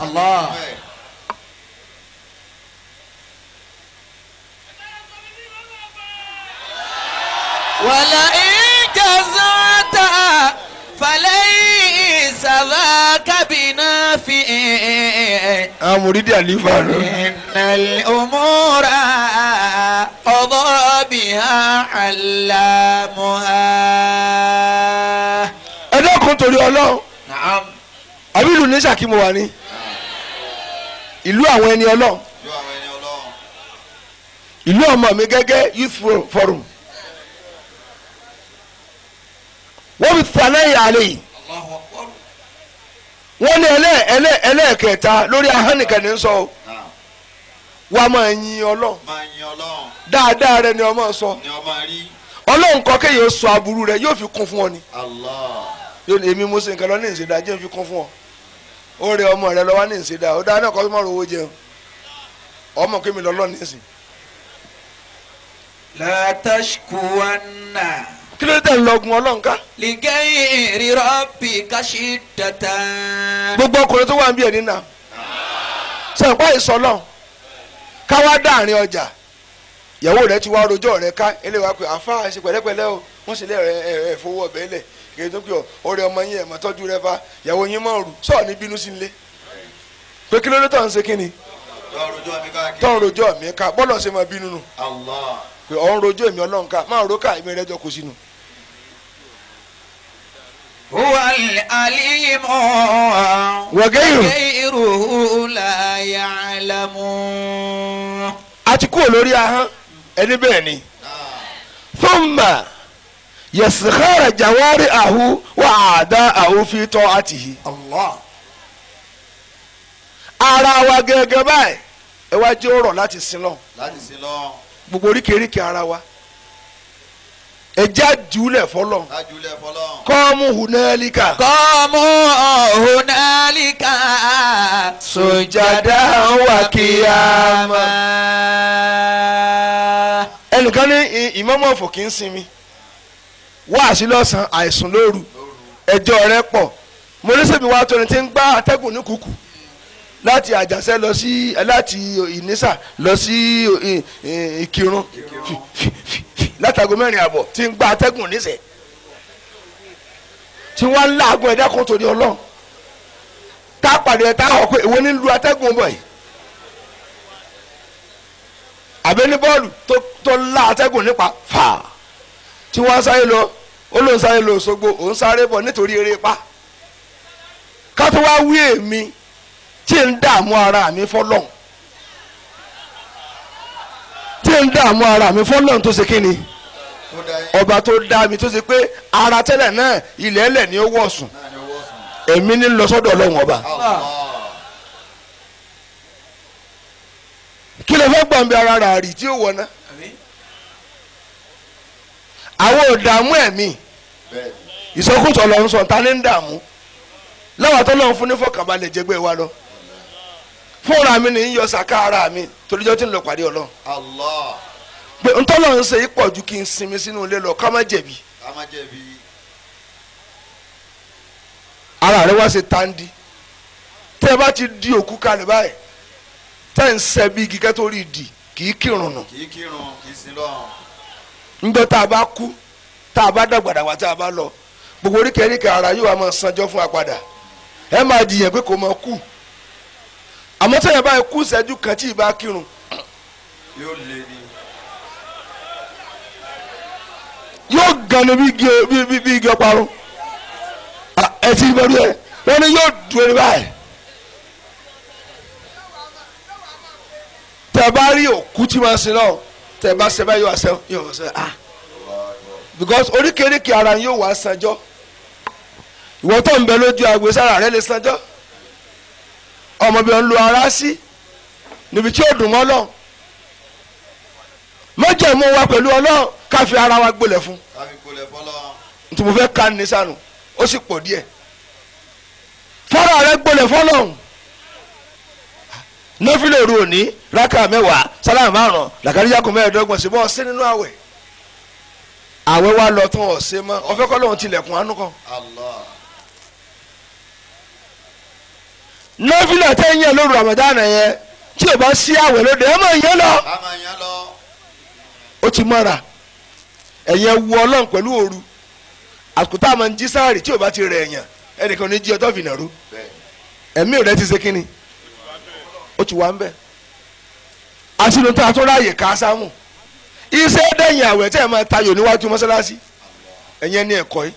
Wàlà ìjàzáta falaysa dhaka binafi'in. Àwọn mùrídìí àlífà rẹ̀. Innal umura qada biha allamuha. Ẹ dákun torí Ọlọ́run. Àbí ìlú ní Ṣakí mo wà ní ìlú àwọn ẹni Ọlọ́run, ìlú ọmọ mi gẹ́gẹ́ youth forum. Wọ́n fi falẹ́ yàrá yìí. Wọ́n ní ẹlẹ́ẹ̀kẹta lórí ahọ́n nìkan ní sọ o. Wàá máa yin Ọlọ́run dáadáa rẹ ni ọmọ sọ. Ọlọ́run kọ́ kéèyàn sọ aburú rẹ yóò fi kún fún ọ ni. Èmi mo ṣe nǹkan lọ ní ìṣẹ̀dá jẹ́ fi kún fún ọ. Ó rẹ ọmọ rẹ lọ́wọ́ ní ìṣẹ̀dá ó dáa náà kọ́ mọ́ owó jẹun. Ọmọ kémi lọ́lọ́ ní ìsìn. La tashkuwanna. Kí ló dé lọ́gùn Ọlọ́run ká. Ligayri rabbika shiddatan. Gbogbo ọkùnrin tó wà ń bí ẹ̀ nínà. Sọ̀rọ̀ ìsọ̀lọ̀ káwá dáàrin ọjà ìyàwó rẹ ti wá rojọ́ rẹ ká eléwàá pé àfa ṣe pẹ̀lẹ́pẹ̀lẹ́ o wọ́n sì lé ẹ̀ fowó ọbẹ̀ lẹ̀ kí tó pé ọ̀rẹ́ ọmọ yín ẹ̀ mọ̀ tọ́jú rẹ fa ìyàwó yín mọ̀ rù sọ̀rọ̀ ní bínú sí ilé pé kí ló dé tó ń ṣe kí ni tó ń rojọ́ mi ká bọ́lọ̀ ṣe máa bínú nù pé ọ̀ ń rojọ́ èmi Ọlọ́run ká máa ro ká èmi rẹ jọ kó sínú. Huwal alimu wa ghayruhu la ya'lamu. A ti kúrò lórí ahọ́n ẹni bẹ́ẹ̀ ni. Thumma yaskhara jawari'ahu wa a'da'ahu fi ta'atihi. Allah. Ara wa gẹ́gẹ́ báyìí ẹ wá jẹ́ ọ̀rọ̀ láti sin lọ. Gbogbo oríkèéríkèé ara wa ẹ jẹ́ àjùlẹ̀ fọlọ́. Kọ́mú hunalika. Kọ́mú hunalika. Sujada wa kiyama. Ẹnìkan ní ìmọ̀mọ̀ ọ̀fọ̀ kì í sinmi. Wáàsí lọ́sàn-án àìsùn lóru. Ẹjọ́ rẹ pọ̀. Mo ní sèmi wá tóni tí ń gbá atẹ́gùn ní kùkù. Láti Àjàṣẹ́ lọ sí láti Ìnísà lọ sí Ìkìrun. Látago 4:30 tí ń gba atẹ́gùn nísẹ̀ tí wọ́n ń láàgùn ẹ̀dá kan torí Ọlọ́run tá a pàdé ẹ̀ tá a hàn pé èwo ní lu atẹ́gùn bọ̀ yìí àbẹ́ni bọ́ọ̀lù tó lá atẹ́gùn nípa fà tí wọ́n sáré lọ ó lóun sáré lọ Òṣogbo òun sáré bọ̀ nítorí eré pa ká tó wá wí èmi tí ń dààmú ara mi fọlọ́n tí ń dààmú ara mi fọlọ́n tó ṣe kí ni ọba tó dá mi tó ṣe pé ara tẹ́lẹ̀ náà ilẹ̀ ẹlẹ̀ ni ó wọ̀ sùn èmi ní lọ sọ́dọ̀ Ọlọ́run ọba. Kí ló fẹ́ gbọ̀nbi ara rà rí tí ó wọ̀ ná àwọn ò dààmú ẹ̀mí ìsọkúsọ lọ ń sọ ta ní ń dààmú lọ́wọ́ tó lọ́n fún ní fọkànbalẹ̀ jẹgbẹ́ wa lọ fúnra mi ní ń yọ sàká ara mi toríjọ́ tí ń lọ pàdé Ọlọ́run pé ntọ́lọ́ ń ṣe é pọ̀ ju kí n sinmi sínú ilé lọ ká má jẹ̀bi ara rẹ wá ṣe tandi tẹ́ ẹ bá ti di òkú kalẹ̀ báyìí tẹ́ ń sẹ́ bí igi kẹ́tọ́ rí di kì í kírun nù. Kì í kírun, kì í sin lọ́hùn. Ńgbọ́ tá a bá kú tá a bá dàgbàdàgbà tá a bá lọ gbogbo oríkèéríkèé ara yóò wá máa sanjọ́ fún wa padà ẹ máa jiyàn pé kò máa kú àmọ́ sẹ́yìn báyìí kú ìṣẹ́jú kan tí ì bá kírun yóò lé ní. Yóò gan ni bí igi ọparun ẹ ti bẹ̀rù ẹ wọ́n ní yóò dúró ní báyìí. Tẹ́ bá rí òkú tí máa sin náà tẹ́ bá ṣe báyìí yóò wá ṣe yóò wá ṣe ah because oríkèéríkèé ara yóò wá sanjọ́ ìwọ tó ń bẹ lójú agbo sára rẹ lè sanjọ́ ọmọ bí wọn lu ara sí níbi tí ó dùn mọ́ lọ mọ́jẹ̀mú wa pẹ̀lú Ọlọ́run ká fi ara wa gbolẹ̀ fún Ká fi gbolẹ̀ fọlọ́. Tí mo fẹ́ ká ní sànù ó sì pọ̀ díẹ̀ fọ́nrán rẹ gbolẹ̀ fọlọ́run nọ́fìlẹ̀ òru òní rákà 10 sálámù 5 làkàríyàkùn 25 sí bọ́ sí nínú àwẹ̀ àwẹ̀ wa lọ tán ọ̀sẹ̀ mọ́ ọ̀fẹ́ kọ́ lóun tilẹ̀kùn àánú kan. Allah. Nọ́fìlẹ̀ tẹ́ ń yàn lóru Ramadan yẹn tí o bá sí àwẹ̀ lóde ẹ máa yẹn lọ. A máa yẹn lọ. Ó ti mọ́ra ẹ̀yẹn wu Ọlọ́run pẹ̀lú òru àkútà máa ń jí sáàrì tí o bá ti rẹ̀ ẹ̀yàn ẹnìkan ní jí ọjọ́ fìnà rú ẹ̀mí rẹ ti ṣe kínni ó ti wà ń bẹ̀. Àṣìlò tó a tó ráàyè ká sámù iṣẹ́ dẹ̀yìn àwẹ̀ tẹ́ ẹ̀ máa tayò níwájú mọ́sálásí ẹ̀yẹn ní ẹ̀kọ́ yìí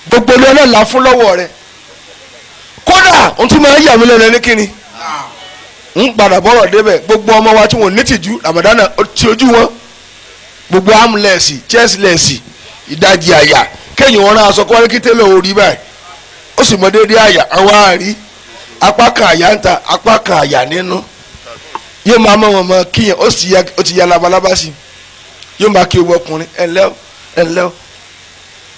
gbogbo ní ọlọ́ọ̀la fún lọ́wọ́ rẹ kódà ohun tí máa ń yà mí lẹ́nu ẹni kínni ń padà bọ́rọ̀ débẹ̀ gbogbo ọmọ wa tí wọn ò ní tìjú Ramadana ti ojú wọn gbogbo amúlẹ̀sì chẹ́sílẹ̀sì ìdajì àyà kéèyàn wọn rán aṣọ kọ́rí kítélẹ̀ orí báyìí ó sì mọ déédéé àyà àwọn àárí apá kan àyà ń ta apá kan àyà nínú yóò máa mọ wọn mọ kíyàn ó ti ya labalábá sí i yóò máa kí ewu ọkùnrin ẹ̀lẹ́ o ẹ̀lẹ́ o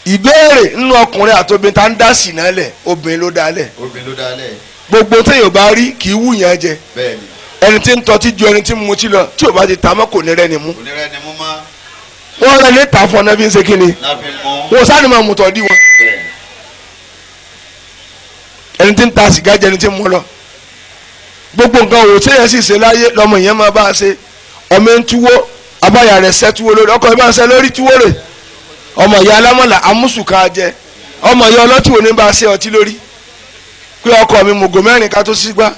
ìbéèrè nínú ọkùnrin àti obìnrin tá ń dá sí náà lẹ̀ obìnrin ló dá lẹ̀ Obìnrin ló dá lẹ̀. gbogbo téèyàn bá rí kì í wù yẹn jẹ Bẹ́ẹ̀ni. ẹni tí ń tọ́tí ju ẹni tí ń mutí lọ tí ò bá ti ta mọ́ kò ní rẹ́ni mú Kò ní rẹ́ni mú mọ́. wọ́n rẹ̀ ní ta fún ọ náà fi ń ṣe kí ni Láfi mú. wọ́n sáà ni máa mú tọ́ dí wọn Bẹ́ẹ̀ni. ẹni tí ń ta sìgá jẹ ẹni tí ń mú lọ gbogbo nǹkan òwò téèyàn sì ṣe láyé lọmọ yẹn máa bá a ṣe ọmọ ń túwó abáyà rẹ̀ ṣẹ́ túwó lórí ọkọ ẹ̀ bá ń ṣe lórí túwó rẹ̀ ọmọ ìyá alámọ̀là amúsùká jẹ ọmọ ìyá ọlọ́tí wo ní bá a ṣe ọtí lórí pé ọkọ mi mògò mẹ́rin ká tó sígbà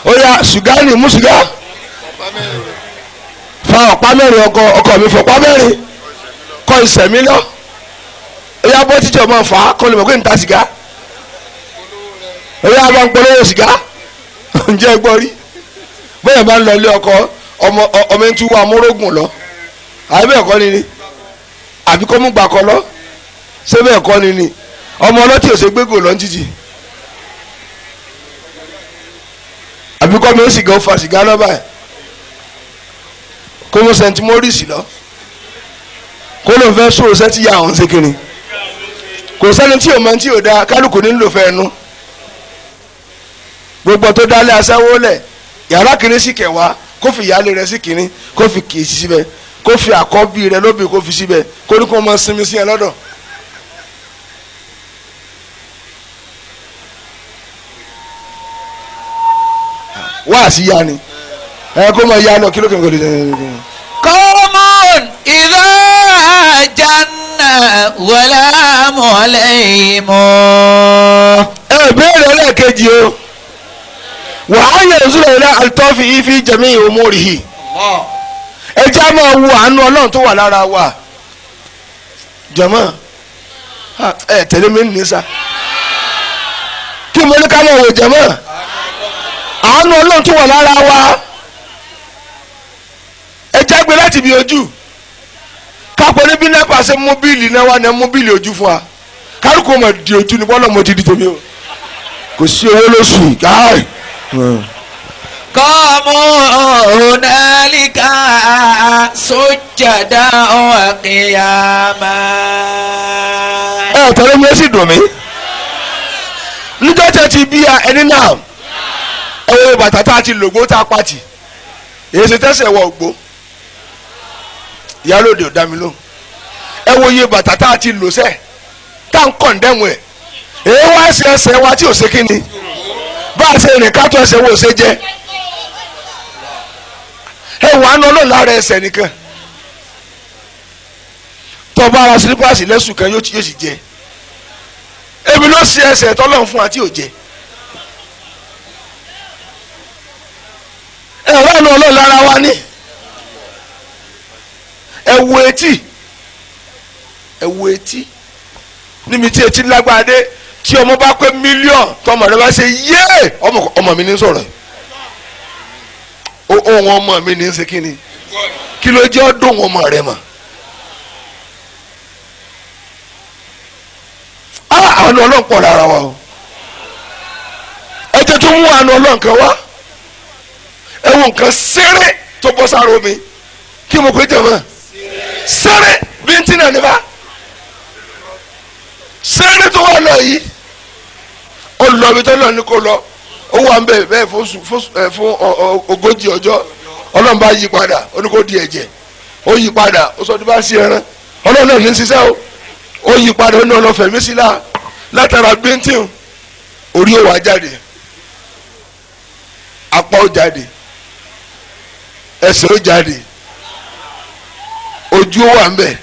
ó yá ṣùgá ni mú ṣùgá fa ọ̀pá mẹ́rin ọkọ ọkọ mi fọ̀pá mẹ́rin kọ ìsẹ̀mí lọ ó yá bọ́ tíjọ́ máa fà á kọ́ lè mọ̀ pé ń ta sìgá ó yá bá ń polówó sìgá ǹjẹ́ gbọ́ rí bóyá bá ń lọ ilé ọkọ ọmọ ọmọ ẹni tí wọ́n amúrógùn lọ àbí bẹ́ẹ̀ kọ́ ni ni àbí kó mú gbàkọ́ lọ ṣé bẹ́ẹ̀ kọ́ ni ni ọmọ ọlọ́tí ò ṣe gbégò lọ ní títì àbí kọ́ mi ó sìgá ó fa sìgá lọ báyìí kó mú St. Maurice lọ kó ló ń fẹ́ sóò sẹ́tì yá àwọn ṣe kiri kò sẹ́ni tí ò mọ tí ò dáa kálukú ní lò fẹ́ nu gbogbo tó dálé aṣẹ́wó lẹ̀ yàrá kìíní sí kẹwàá kó fi ìyáálé rẹ̀ sí kìíní kó fi kìí síbẹ̀ kó fi àkọ́bí rẹ̀ lóbi kó fi síbẹ̀ kó ní kó máa sinmi sí ẹ lọ́dọ̀. Wá sí ya ni ẹ kó máa ya lọ kí ló kí n kò lè dẹ. Qawmun idha janna ghalamu alayhim. Ẹ béèrè ẹlẹ́ẹ̀kejì o wà á yẹ ìṣúra ilé alitọ́fì ifi jẹ̀mí umurihi ẹ jẹ́ á máa wo àánú Ọlọ́run tó wà lára wa jọ̀mọ́ ẹ tẹ̀lé mi ní sá kí mo ní ká máa wò jọ̀mọ́ àánú Ọlọ́run tó wà lára wa ẹ jẹ́ gbé láti bí ojú kápẹ́ níbi nípa ṣe mú bíìlì náà wà ní mú bíìlì ojú fún wa kálukú ọmọ di ojú ni bọ́lá ọmọ ti di tèmi o kò sí owó lóṣù káì. Qamu hunalika sujjadan wa qiyama. Ẹ tẹ̀lé mi ó sì dùn mí níjọ́ tẹ́ ti bí ẹni náà ẹ wo bàtà tá a ti lògbó tá a pàtì èyí ṣe tẹ́sẹ̀ wọ ògbó ìyálòdì ò dá mi lóhùn ẹ wo iye bàtà tá a ti lò sẹ́ẹ̀ tá n kọ̀ndẹ́mù ẹ̀ èyí wá ẹsẹ̀ ẹsẹ̀ wa tí ò ṣe kí ni bá a ṣe rìn kátó ẹsẹ̀ wo ṣe jẹ Ẹ wà á nọ lọ́ọ̀ lára ẹsẹ̀ nìkan. Tọ́ba ara sílípàsì lẹ́sùn kan yóò sì jẹ. Èmi ló ṣe ẹsẹ̀ tọ́lọ́run fún àti òjẹ. Ẹ wà á nọ lọ́ọ̀ lára wa ní. Ẹ wo etí. Ẹ wo etí. Níbi tí etí lágbára dé tí ọmọ bá pé mílíọ̀n tọmọ rẹ bá ṣe yé ọmọ mi ní sọ̀rọ̀ ohun ọmọ mi ní ṣe kí ni kí ló jẹ́ ọdún ọmọ rẹ mọ̀. Àánú Ọlọ́run pọ̀ lára wa o. Ẹ jẹ́ tó mú àánú Ọlọ́run kan wá. Ẹ wo nǹkan sẹ́rẹ̀ tó bọ́ sára omi kí mo pé jẹ̀ mọ́ sẹ́rẹ̀ bíntín náà ní bá sẹ́rẹ̀ tó wà lọ yìí ó lọ ibi tó lọ ní kó lọ ó wà ń bẹ̀ bẹ́ẹ̀ fún ogójì ọjọ́. Ọlọ́run bá yí padà ó ní kó di ẹ̀jẹ̀ ó yí padà ó sọ tó bá sí ẹran. Ọlọ́run náà ní ṣiṣẹ́ o ó yí padà ó ní ọlọ́fẹ̀ mí sí la látara bíntín orí ó wá jáde apá ó jáde ẹsẹ̀ ó jáde ojú ó wà ń bẹ̀.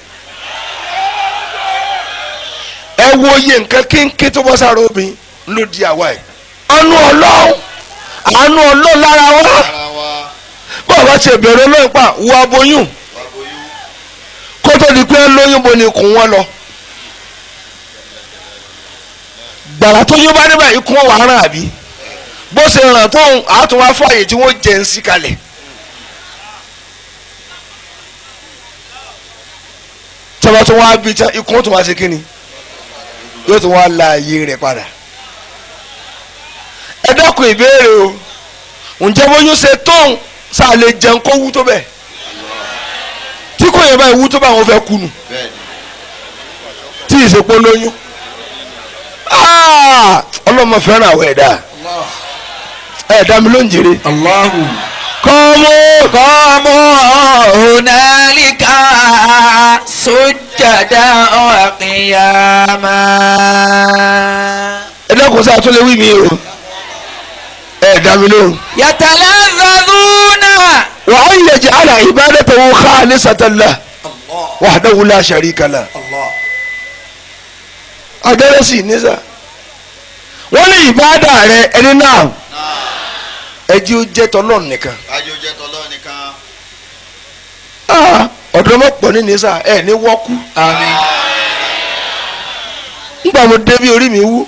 Ẹ wo iye nǹkan kínkín tó bọ́ sára obìnrin ló di àwa ẹ̀. Àánú Ọlọ́run àánú Ọlọ́run lára wa. Bọ́ọ̀ bá ṣe bẹ̀rẹ̀ Ọlọ́run pa wo aboyún kó tó di pé lóyún bo ni ikùn wọn lọ. Gbàrà tó yún bá níbẹ̀ ikùn wọn wà rán àbí bó ṣe ràn tó àtún wá fààyè tí wọ́n jẹ́ ń sí kalẹ̀. Tọ́ba tó wá bí ikùn tó wá ṣe kí ni yóò tún wá la ayé rẹ̀ padà. Ẹ dákun ìbéèrè o, ǹjẹ́ bóyún ṣe tóun sáà lè jẹun kó wú tó bẹ́ẹ̀? Tí kò yẹ báyìí wú tó bá wọn fẹ́ kú nù tí ìsèpò lóyún. Ọlọ́mọ fẹ́ràn àwọn ẹ̀dá ẹ̀dá mi ló ń jèrè. Kọ́mú kọ́mú hunalika sujada wa qiyama. Ẹ dákun sáà tó lè wí mi o ẹ̀dá mi lóhùn. Yataladhadhuna. Wa an yaj'ala ibadatahu khalisatan lahu wahdahu la sharika lahu. Àdẹ́rẹ́sì ní sà wọ́n ní ìbádà rẹ ẹni náà ẹjí ó jẹ́ tọ́lọ́run nìkan. Ọ̀dọ́ mọ̀ pọ̀ ní ní sà ẹ̀ ní wọ́kú. Nígbà mo débi orí mi wú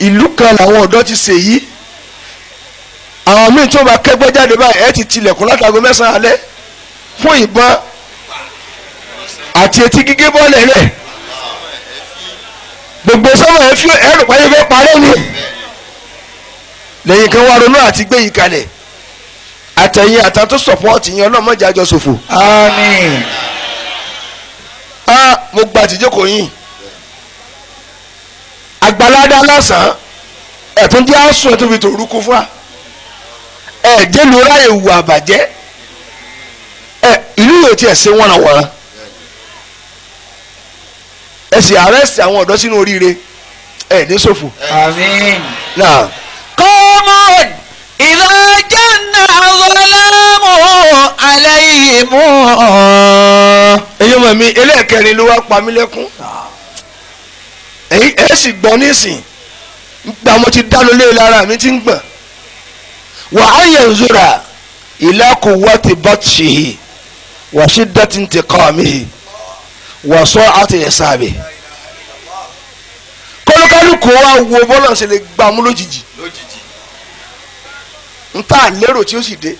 ìlú kan làwọn ọ̀dọ́ ti ṣe yìí àwọn míì tó bá kẹ́gbẹ́ jáde báyìí ẹ ti tilẹ̀kùn látago 9 alẹ́ fún ìbọn àti etí gígé bọ́ọ̀lẹ̀ rẹ̀ gbogbo sọ́mọ̀ ẹ fi ẹrù pàyẹ fẹ́ parẹ́ ni lẹ́yìn kan wá ronú àti gbé yìí kalẹ̀ àtẹ̀yìn àtàtó sọ̀pọ̀tì yẹn ọlọ́mọdé àjọ ṣòfò. Àmín. Mo gba àtijọ́kọ̀ yìí àgbàládá lásán ẹ̀tún jẹ́ àsùn ẹ̀tún fi tòrú kún fún wa ẹ̀ jẹ́lu ráyè wù àbàjẹ́ ẹ̀ ìlú yóò tiẹ̀ ṣe wọ́nrawọ́nra ẹ̀ sì àrẹ́sì àwọn ọ̀dọ́ sínú oríire ẹ̀ ní ṣòfò. Àmín. Náà. Qawmun idha janna zalamu alayhim. Ẹ̀yin ọmọ mi ẹlẹ́ẹ̀kẹrin ló wá pa mí lẹ́kún ẹ sì gbọ́ nísìn gba mo ti dánu lé lára mi ti ń gbọ̀n. Wà á yẹ nzura ila quwwati batshihi wà shiddati intiqamihi wà sur'ati hisabihi. Kọ́lùkálùkù wa wo bọ́lá ṣe lè gbà mú lójijì n ta lérò tí ó sì dé.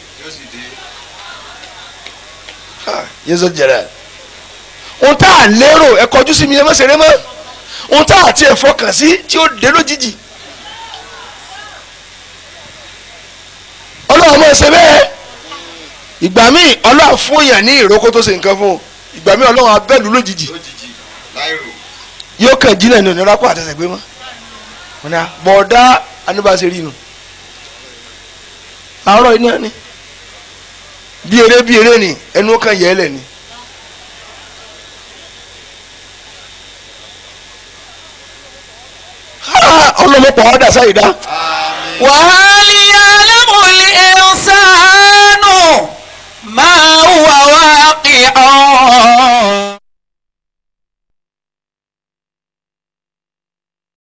Yéésù jẹrẹ n ta lérò ẹ kọjú sí mi ẹ má ṣeré mọ́ ohun tá àti ẹ̀fọ́ kàn sí tí ó dé lójijì. Ọlọ́run máa ṣe bẹ́ẹ̀. Ìgbà míì Ọlọ́run fún yàn ní ìrókò tó ṣe nǹkan fún un. Ìgbà míì Ọlọ́run abẹ́lú lójijì. Yóò kàn jí náà ní onírà kó àtẹ̀sẹ̀ gbé mọ́. Bọ̀dá anúbàṣe rí nu. Àárọ̀ iná ni. Bí eré ni ẹnu kan yẹ ẹ lẹ̀ ni. Ọlọ́mọpọ̀ ọ̀dà sáyidá. Wa hal ya'lamu al-insanu هو